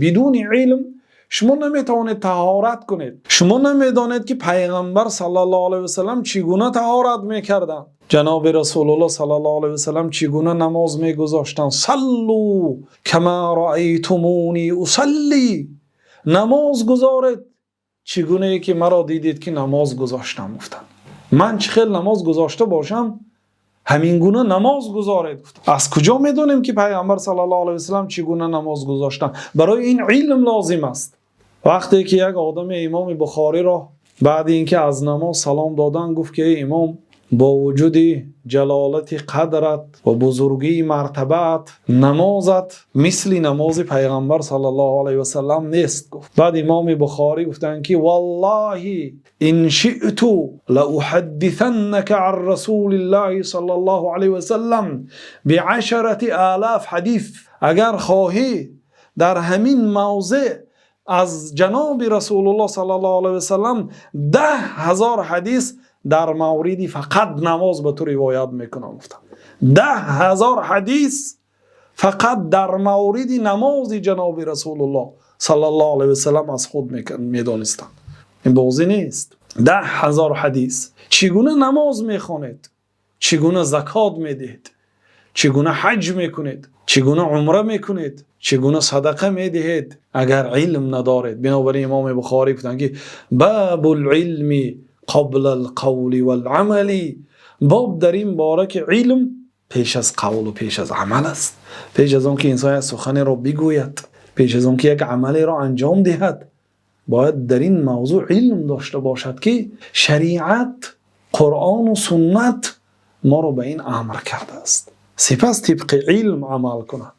Бидуни илм шумо наметавонед таҳорат кунед. Шумо намедонед, ки Паёмбар саллаллоҳу алайҳи васаллам чӣ гуна таҳорат мекарданд. Ҷаноби Расулуллоҳ саллаллоҳу алайҳи васаллам чӣ гуна намоз мегузоштанд. صلوا كما رأيتموني أصلي. Намоз гузоред, чӣ гуна ки маро дидед, ки намоз гузоштам, гуфтанд. Ман чӣ хел намоз гузошта бошам, ҳамин гуна намоз гузоред, гуфтанд. Аз куҷо медонем, ки Паёмбар саллаллоҳу алайҳи васаллам чӣ гуна намоз гузоштанд? Барои ин илм лозим аст. Вақте ки як одам Имом Бухориро баъд инки аз намоз салом доданд, гуфт, ки эй имом, бо вуҷуди ҷалолати қадрат ва бузургии мартабаат, намозат мисли намози Паёмбар саллаллоҳу алайҳи васаллам нест, гуфт. Баъд Имом Бухорӣ гуфтанд, ки والله إن شئت لأحدثنك عن رسول الله صلى الله عليه وسلم ب10,000 حديث. Агар хоҳӣ, дар ҳамин мавзеъ аз ҷаноби Расулуллоҳ саллаллоҳу алайҳи васаллам 10,000 ҳадис дар мавриди фақат намоз ба ту ривоят мекунам, гуфтам. 10,000 ҳадис фақат дар мавриди намози ҷаноби Расулуллоҳ саллаллоҳу алайҳи васаллам аз худ медонистам. Ин бозӣ нест. 10,000 ҳадис. Чӣ гуна намоз мехонед, чӣ гуна закот медиҳед, чӣ гуна ҳаҷ мекунед, чӣ гуна умра мекунед, чӣ гуна садақа медиҳед, агар илм надоред? Бинобар ин Имом Бухорӣ гуфтанд, ки باب العلم قبل القول والعمل. Боб дар ин бора, ки илм пеш аз қавл ва пеш аз амал аст. Пеш аз он ки инсон як суханеро бигӯяд, пеш аз он ки як амалеро анҷом диҳад, бояд дар ин мавзӯъ илм дошта бошад, ки шариат, Қуръон ва суннат моро ба ин амр кардааст. Сипас тибқи илм амал кунад.